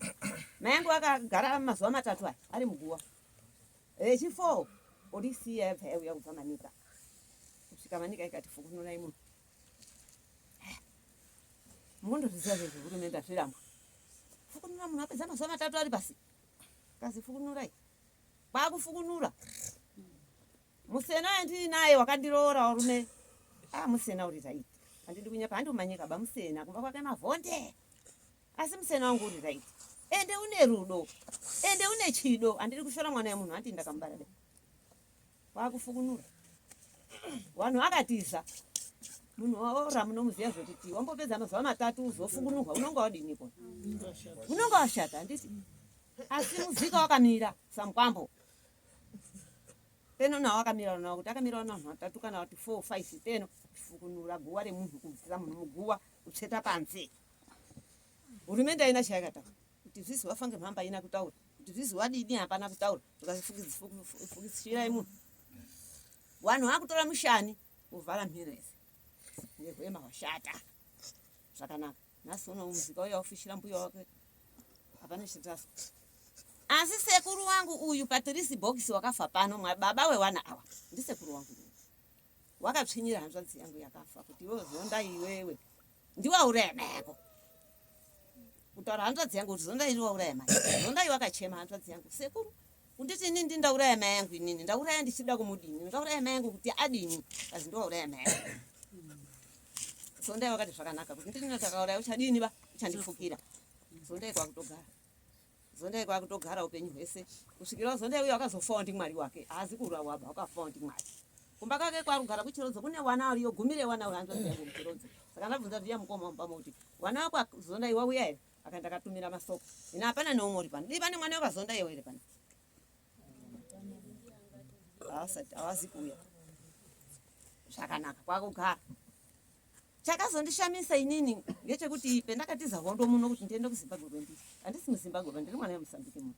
Mai yangu akagara mazuva matatu aya ari muguwa. Echifo polisi iya yabva yauya kubva Manika. Kusvika Manika ikati fukunurai munhu. Mungondozviziva zvezvo hurumende azvirambwa. Fukunura munhu apedza mazuva matatu ari pasi. Kazi fukunurai. Kwakufukunura. Musena wandinaye wakandiroora warume. Ah musena uri right. Handidi kunyepa handi kumanyika ba musena kumba kwake mavhonde. Asi musena wangu uri right. Ende une rudo. Ende une chido. Handidi kushora mwana wemunhu handi ndakamubara dai. Kwakufukunura. Vanhu akatiza. Munhu waora munomuziva zvekuti wambopedza mazuva matatu uzofukunurwa unonga wadiniko? Unonga washata handiti? Asi muzika wakamira samukwambo. Peno nawo akamira nawo kuti akamira nawo matatu kana kuti 4 5 peno kufukunura guwa remunhu kubvisa munhu muguwa kutsveta panze. Hurumende haina chayakataura kuti zvizi wafa ngemhamba haina kutaura kuti zvizi wadini hapana kutaura tukazifukishirai munhu. Vanhu vakutora mushani kuvhara mhino idzi nehwema hwashata zvakanaka. Nhasi uno muzika uya wafishira mbuya wake hapana chitasu. Asi sekuru wangu uyu Patrice Box wakafa pano baba wewana awa ndisekuru wangu uyu. Wakatsvinyira hanzvadzi yangu yakafa kuti iwewe zonda iwewe ndiwauraya mai yako. Kutaura hanzvadzi yangu kuti zonda ndiwauraya mai. Zonda wakachema hanzvadzi yangu sekuru kunditi inini ndindauraya mai yangu inini ndauraya ndichida kumudini ndauraya mai yangu kuti adini kazi ndiwauraya mai yangu. Zondai wakati zvakanaka kuti ndini ndakauraya uchadini ba uchandifukira. Zondai kwakutogara. Zondai kwakutogara upenyu hwese kusvikira Zondai uyo akazofawo ndiMwari wake haazi kuurawa ba wakafawo ndiMwari. Kumba kwake kwarugara kuchirodzo kune wana ariyo gumi rewana uri hanzvadzi yangu muchirodzo. Saka ndabvunza zviya mukoma mumba kuti wana wako Zondai wauya here akati ndakatumira masoko. Ina hapana neumwe uri pano. Dii pane mwana wekwaZondai here pano? Haasati havazi kuuya. Zvakanaka kwakugara. Chakazondishamisa inini ngechekuti pendakatiza hondo muno kuti ndiende kuZimbabwe kwendiri. Handisi muZimbabwe ba ndiri mwana weMozambique muno.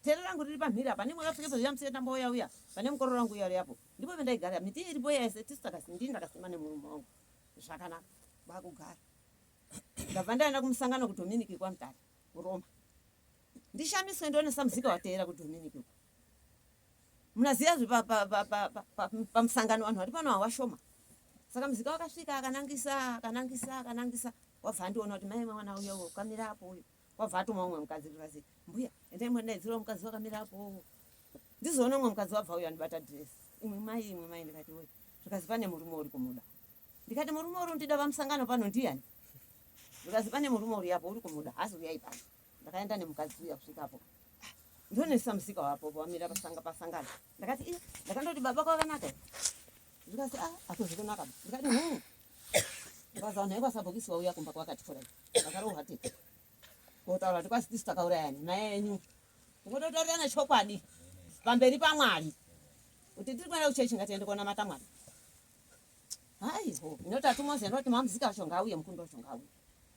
Tere rangu riri pamhiri apa nemwakapfeka zviya musiyenda mbouya uya pane mukororo wangu uya uri apo ndipo pendaigara miti iripo yese tisu takasi ndini ndakasima nemurume wangu zvakanaka kwakugara ndabva ndaenda kumusangano kuDominic kwaMutare kuRoma ndishamiswe ndionesa muzika wateera kuDominic uko munaziva zve pamusangano vanhu vari pano hawashoma saka muzika wakasvika akanangisa akanangisa akanangisa wabva andiona kuti mai mwana uyo wakamira apo uyo wabva atuma umwe mukadzi zvikazi mbuya endai mondaidzirawo mukadzi wakamira apo ndizoona umwe mukadzi wabva uyo andibata dress imwe mai imwe mai ndikati we zvikazi pane murume uri kumuda ndikati murume uri undida pamusangano pano ndiyani zvikazi pane murume uri apo uri kumuda hazi uyai pano ndakaenda nemukadzi uya kusvikapo ndonesa musika wapo wamira pasanga pasangana ndakati i ndakandoti baba kwakanaka zvikasi a ah, akuzi kunaka ndikati hu ndikazi vanhu aikwasabhokisi wauya kumba kwakatyora vakarohwa tete kotaura kuti kwasi tisu takaurayani mai enyu kungototaurana chokwadi pamberi pamwari kuti tiri kuenda kuchechi ngatiende konamata mwari haiho inoti atumwa zeno kuti mamuzika wacho ngauye mukundo wacho ngauye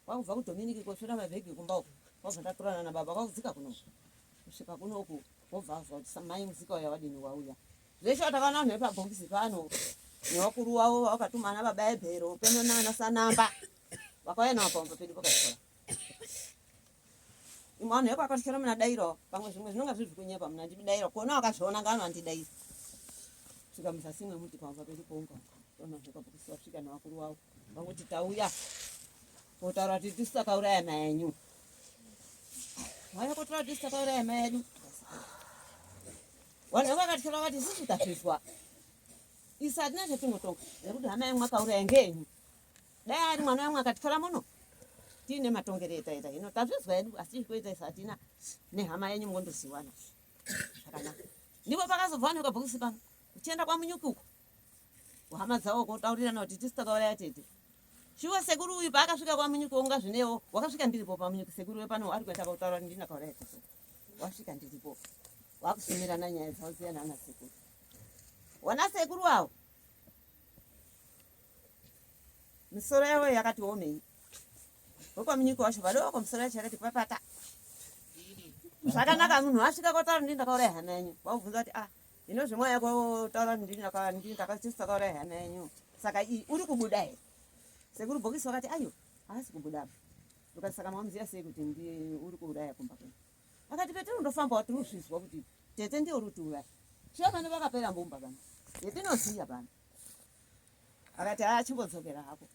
kwakubva kudominiki kosvira mabhegi kumba uku kwabva ndatorana nababa kwakudzika kunoku kusvika kunoku wobva azwa kuti mai muzika uya wadini wauya zveshe watakaona vanhu vepabhokisi pano nevakuru wavo vakatuma ana baba ebhero peno nana sanamba vakauya navo pambo pedu pakatyora imwe vanhu vekwakatyora muna dairo pamwe zvimwe zvinonga zviri zvekunyepa muna ndidairo kona wakazviona ngano andidaira svika muzasi mwemuti pamba pedu pounga ona zvekabhokisi wasvika nevakuru wavo vangoti tauya kotaura kuti tisu takauraya mai enyu vaya kotaura kuti tisu takauraya mai edu vanhu vakakatyora vakati isusu tazvizwa isu hatina chatingotonga nekuti hama yemwe akauraya ngeyenyu dai ari mwana wemwe akatyora muno tiine matongero etaita hino tazvizwa hedu asi chikuita isu hatina nehama yenyu mungondoziwana zvakanaka ndipo pakazobva vanhu vekabhokisi pano uchienda kwamunyuki uko hama dzavo kotaurirana kuti tisu takauraya tete shuwa sekuru uyu paakasvika kwamunyuki unga zvinewo wakasvika ndiripo pamunyuki sekuru wepano ari kuenda kutaura kuti ndini ndakauraya tete wasvika ndiripo wakusumirana nyaya dzavo dziya naana sekuru wana sekuru avo misoro yavo yakati omei wekwamunyuki wacho vadoko misoro yacho yakati papata zvakanaka munhu asvika kotaura ndini ndakauraya hama yenyu wakubvunza kuti ah Hino zvemwaya kotaura ndini ndini ndakatakauraya hama yenyu saka iyi uri kubuda here sekuru bhokisi vakati ayo haasi kubuda apa ndikati saka mamuziva sei kuti ndiye uri kuuraya kumba kwenyu akati petiri ndofamba tiri kuzvizwa kuti tete ndiye uri kutiuraya shuwa vana vakapera mbumba vana yetinoziva pano akati haa chimbodzokera hako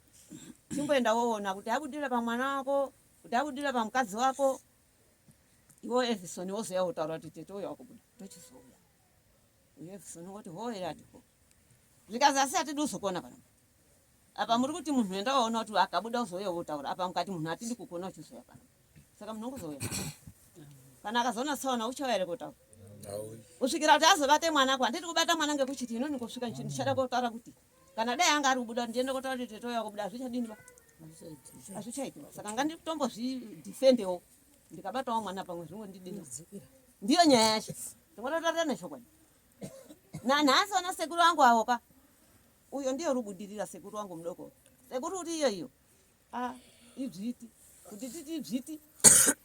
chimboenda woona kuti abudira pamwana wako kuti abudira pamukadzi wako iwo Evison wozouya wotaura kuti tete uyo wakubuda tochizouya uyo Evison woti hoo here ati ho zvikazi asi hatidi uzokuona pano apa muri kuti munhu enda waona kuti akabuda uzouya wotaura apa mukati munhu hatidi kukuona uchizouya pano saka munhu ungozouya kana akazoona tsaona uchauya here kotaura kusvikira kuti azobate mwana ko handidi kubata mwana ngekuchiti inoni kusvika ndichada kotaura kuti kana dai anga ari kubuda ndiende kotaura kuti tete uya kubuda hazvichadini ba hazvichaiti saka nganditombozvidefendewo ndikabatawo mwana pamwe zvingondidini ndiyo nyaya yacho tingototaurira nechokwadi nanhasi vana sekuru vangu avo ka uyo ndiyo rubudirira sekuru wangu mudoko sekuru uri iyo iyo ah, idzviti kuti titi idzviti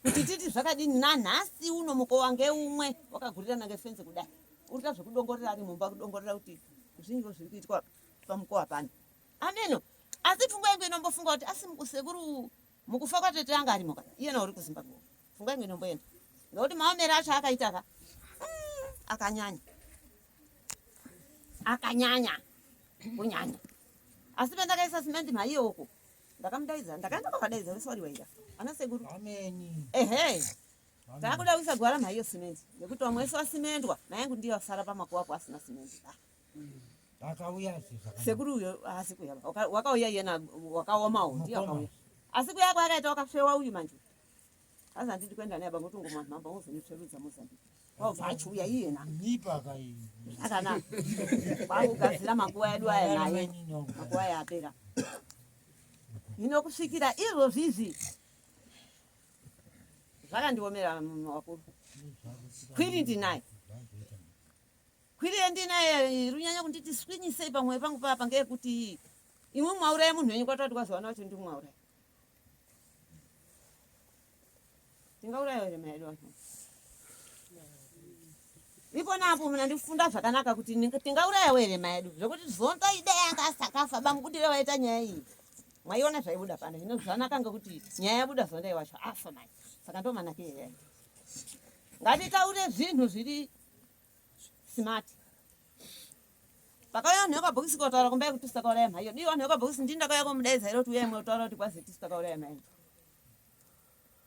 kuti titi zvakadini nanhasi uno mukowa ngeumwe wakagurirana ngefenzi kudai urita zvekudongorera ari mumba kudongorera kuti zvinyivo zviri kuitwa pamukowa pano ameno asi pfungwa yangu inombofunga kuti asi sekuru mukufa kwatete anga arimo ka iyena uri kuzimbabwe pfungwa yangu inomboenda ngekuti maomero acho akaita ka mm, akanyanya akanyanya kunyanya asi pendakaisa simendi mhaiyo uko ndakamudaidza ndakaenda kwakadaidza vese vari waida ana sekuru ehe takuda kuisa gwara mhaiyo simendi nekuti vamwe vese vasimendwa mayangu ndiyo asara pamakuwa apo asina simendi Akauya sekuru uyo haasi kuya wakauya iyena wakaomawo ndiye akauya asi kuya kwaakaita wakafewa uyu manje azi handidi kuenda naye baba kuti ngomamhamba wozonditsverudza mozambique wabva achiuya iyena zvakanaka kwakugadzira makuva edu aya naye makuva aya apera hino kusvikira izvozvi izvi zvakandiomera wakuru kwiri ndinaye Kwiri yandinaye iri kunyanya kunditi swinyisei pamwoyo pangu papa ngeyekuti imwe mwauraya munhu wenyu kwatati kwazowana wacho ndimwauraya. Tingauraya here mai edu vanhu? Ipo napo munandifunda zvakanaka kuti tingauraya here mai edu zvekuti zonda idai anga asakafa bamukudire waita nyaya iyi mwaiona zvaibuda pano hino zvanaka ngekuti nyaya yabuda zondai wacho afa mai saka ndo manake here ngatitaure zvinhu zviri smart pakauya vanhu vekabhokisi kotaura kumba yekuti tisakauraya mhaiyo dii vanhu vekabhokisi ndini ndakauya komudaidza here kuti uyai mwotaura kuti kwazi tisu takauraya mhaiyo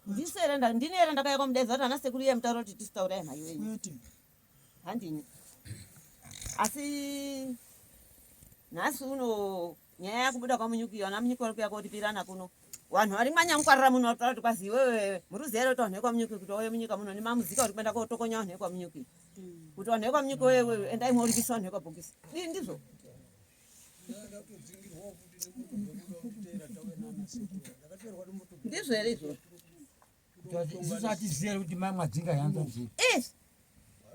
Ndisu here nda ndini here ndakauya kwamudaidza kuti ana sekuru iye mutaura kuti tisu tauraya mhai wenyu. Handini. Asi nhasi uno nyaya yakubuda kwamunyuki ana munyuki vari kuya kotipirana kuno. Vanhu vari mwanyamukwarira muno vari kutaura kuti kwazi iwewe muri kuziva here kuti vanhu vekwamunyuki kuti wauye munyika muno nemamuzika uri kuenda kotokonya vanhu vekwamunyuki. Kuti vanhu vekwamunyuki wewe endai mworipisa vanhu vekwabhokisi. Dii ndizvo. Ndizvo here izvozvo? Isusu hatizive kuti mai mwadzinga yanzvadzi. Eh.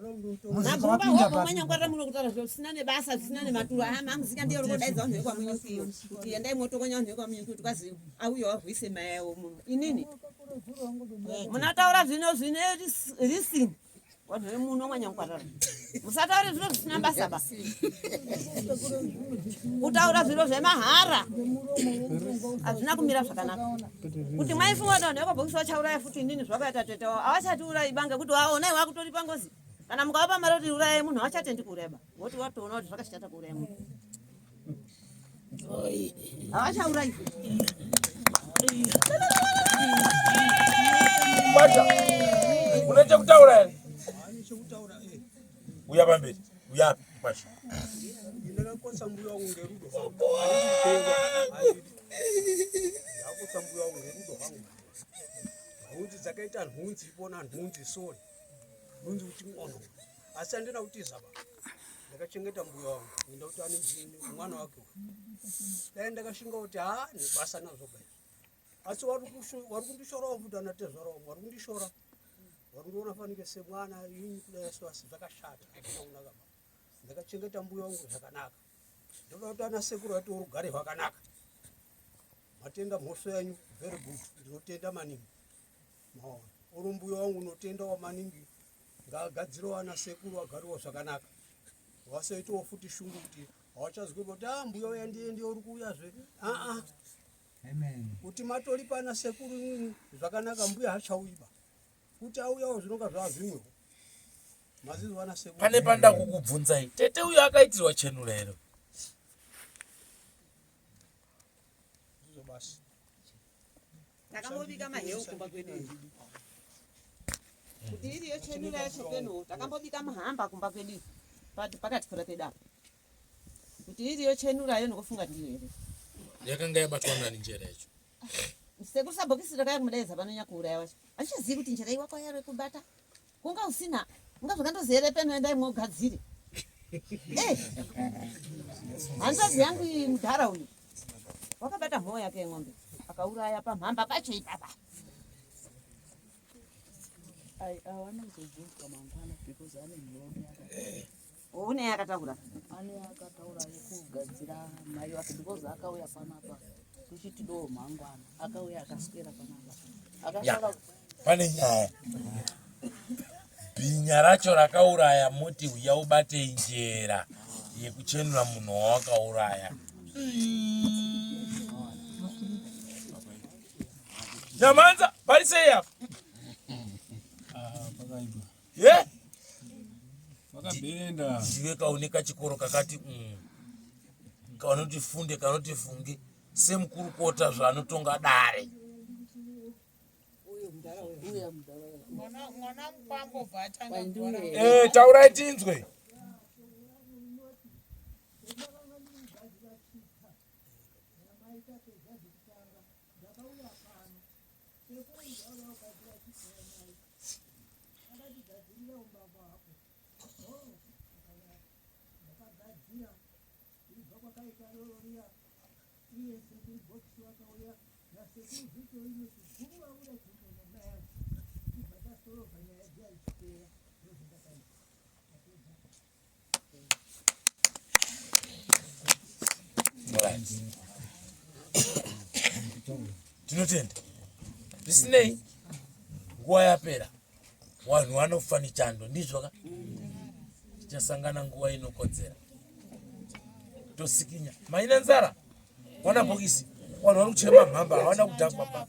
Mabvumba wako mwanyangwarira muno kutaura zvisina nebasa zvisina nematuro. Ah, mamuzika ndiye uri kudaidza vanhu vekwamunyuki iyo. Kuti endai motokonya vanhu vekwamunyuki kuti kwazi auye wavhuise mai avo muno. Inini. Munataura zvino zvine risini. Vanhu vemuno mwanyangwarara. Musataure zviro zvisina basa ba. Kutaura zviro zvemahara hazvina kumira zvakanaka. Kuti mwaifunga kuti vanhu vekabhokisi vachauraya futi inini zvakaita tete wavo havachatiurayi ba ngekuti waonai wakutoripa ngozi. Kana mukavapa mari kuti urayai munhu havachatendi kuuraya ba. Voti watoona kuti zvakashata kuuraya munhu. Havachaurayi futi. Kwasha, une chekutaura here? Uya pamberi, uya apa, Kwasha. Ndakakotsa mbuya wangu ngerudo rwangu. Ndakakotsa mbuya wangu ngerudo rwangu. Nhunzi dzakaita nhunzi ipona nhunzi sorry. Nhunzi kuti ngono. Asi andina kutiza ba. Ndakachengeta mbuya wangu nenda kuti ane mwana wake. Dai ndakashinga kuti ha nebasa nazvo ba. Asi wari kundishorawo futi ana tezvara wangu wari kundishora. Wari kundiona fanike semwana ini kudai asi asi zvakashata hazvina kunaka ba. Ndakachengeta mbuya wangu zvakanaka. Ndoda kuti ana sekuru ati rugare rwakanaka. Matenda mhosva yenyu very good. Ndinotenda maningi. Maona. Uri mbuya wangu unotendawo maningi ngaagadzirewo ana sekuru agarewo zvakanaka vasaitawo futi shungu kuti hawachazwi kuti a ah, mbuya uya ndiye ndiye uri kuuyazve aa kuti matoripa ana sekuru imwimwi zvakanaka mbuya hachauyiba kuti auyawo zvinonga zvava zvimwewo mazizwa ana sekuru pane panda kukubvunzai tete uyo akaitirwa chenura here ndizvo basi Takambobika maheu kumba kwedu kuti iriyo chenura yacho peno takambobika mahamba kumba kwedu pakati pora pedu apa kuti iriyo chenurayo nokufunga ndiyo here yakanga yabatwa nani njera yacho sekuru sabhokisi rakaya kumudaidza pano nyakuuraya wacho achizivi kuti njera iwako yaro kubata kunga usina unga zvakandozere peno endai mwogadzire eh, hanzvadzi yangu iyi mudhara uyu wakabata mhoo yake yeng'ombe akauraya pamhamba pacho ipapa avanozobvunzwa mangwana because ane nhoroondo yakati une yakataura ane akataura yekugadzira mai vake because akauya panapa tichiti doo mangwana akauya akaswera panapa akasara pane nyaya bhinya racho rakauraya moti uya ubate njera yekuchenura munhu wawakauraya nyamanza pari sei apa ye Vakabhenda. Ndiwe kaone kachikoro kakati mm. Kanoti funde kanoti funge semukurukota zvaanotonga dare. Eh, taurai tinzwe. Tinotenda. Zvisinei, nguva yapera, vanhu vanofa nechando, ndizvo ka? Tichasangana nguva inokodzera. Tosikinya. Maina nzara. Wana bhokisi. Vanhu vari kuchema mhamba hawana kudhakwa ba.